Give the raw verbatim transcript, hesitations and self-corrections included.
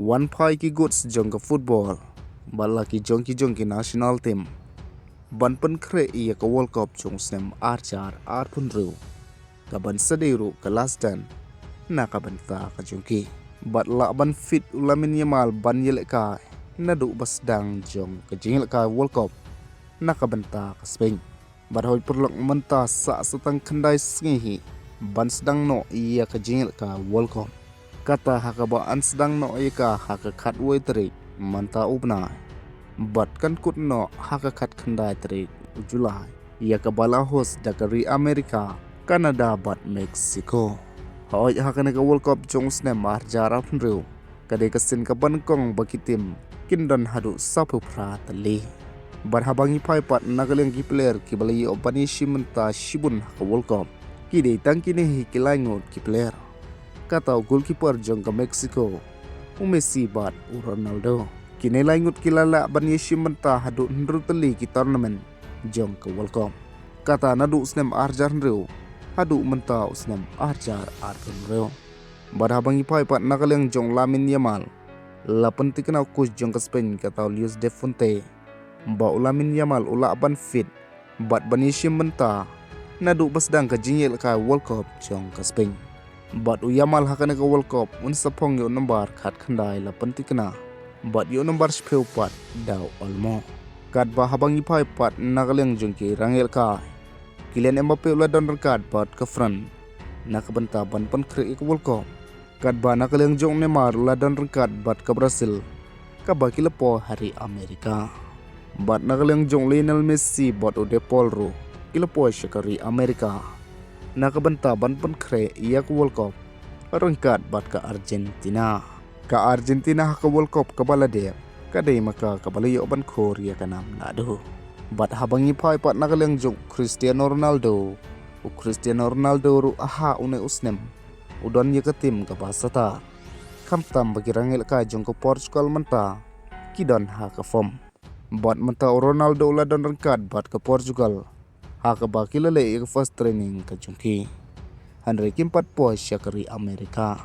Wan phai ki goats jong ka football bad la ki jong ki jong ki national team ban pynkhreh ïa ka World Cup jong u snem ar hajar arphew hynriew, ka ban sa dei ruh ka last stand na ka bynta ka jong ki. Bad lah ban fit u Lamine Yamal ban ïalehkai naduh ba sdang jong ka jingïalehkai World Cup na ka bynta ka Spain. Bad hoi paralok, mynta sah sa tang khyndai sngi hi ban sdang noh ïa ka jingïalehkai World Cup, kata ha kaba yn sdang noh ïa ka ha ka khatwei tarik mynta u bnai, bad kan kut noh ha ka khatkhyndai tarik u July, ïa kaba la host da ka ri America, Canada bad Mexico. Hoi, ha kane ka World Cup jong u snem ar hajar arphew hynriew, ka dei ka sien kaba nyngkong ba ki team kin don haduh sawphew phra tylli. Bad haba ngi phai pat na ka liang ki player kiba la ïoh ban ïashim bynta shibun ha ka World Cup, ki dei tang kine hi ki lai ngut ki player. Kata u goalkeeper jong ka Mexico, u Messi bad u Ronaldo. Kine lai ngut ki la lah ban ïashim bynta haduh hynriew tylli ki tournament jong ka World Cup, kata naduh u snem ar hajar hynriew haduh mynta u snem ar hajar arphew hynriew. Bad haba ngi phai pat na ka liang jong u Lamine Yamal, la pynthikna u coach jong ka Spain, kata u Luis de Fuente, ba u Lamine Yamal u lah ban fit bad ban ïashim bynta naduh ba sdang ka jingïalehkai World Cup jong ka Spain. Bad u Yamal ha kane ka World Cup un sa phong ïa u nombar khatkhyndai, la pynthikna, bad ïa u nombar shiphew pat da u Olmo. Katba haba ngi phai pat na ka liang jong ki rangïalehkai, Kylian Mbappe u la don ryngkat bad ka France na ka bynta ban pynkhreh ïa ka World Cup. Katba na ka liang jong u Neymar u la don ryngkat bad ka Brazil, kaba ki la poi ha ri America. Bad na ka liang jong u Lionel Messi bad u De Paul ruh ki la poi sha ka ri America na ka bynta ban pynkhreh ïa ka World Cup ryngkat bad ka Argentina. Ka Argentina ha ka World Cup kaba la dep, ka dei ma ka kaba la ïoh ban khur ïa ka nam naduh. Bad haba ngi phai pat na ka liang jong u Cristiano Ronaldo, u Cristiano Ronaldo ruh ha une u snem u don ïa ka team kaba star, khamtam ba ki rangïalehkai jong ka Portugal mynta ki don ha ka form. Bad mynta u Ronaldo u la don ryngkat bad ka Portugal ha kaba ki la leh ïa ka first training ka jong ki, hynrei kim pat poi sha ka ri America.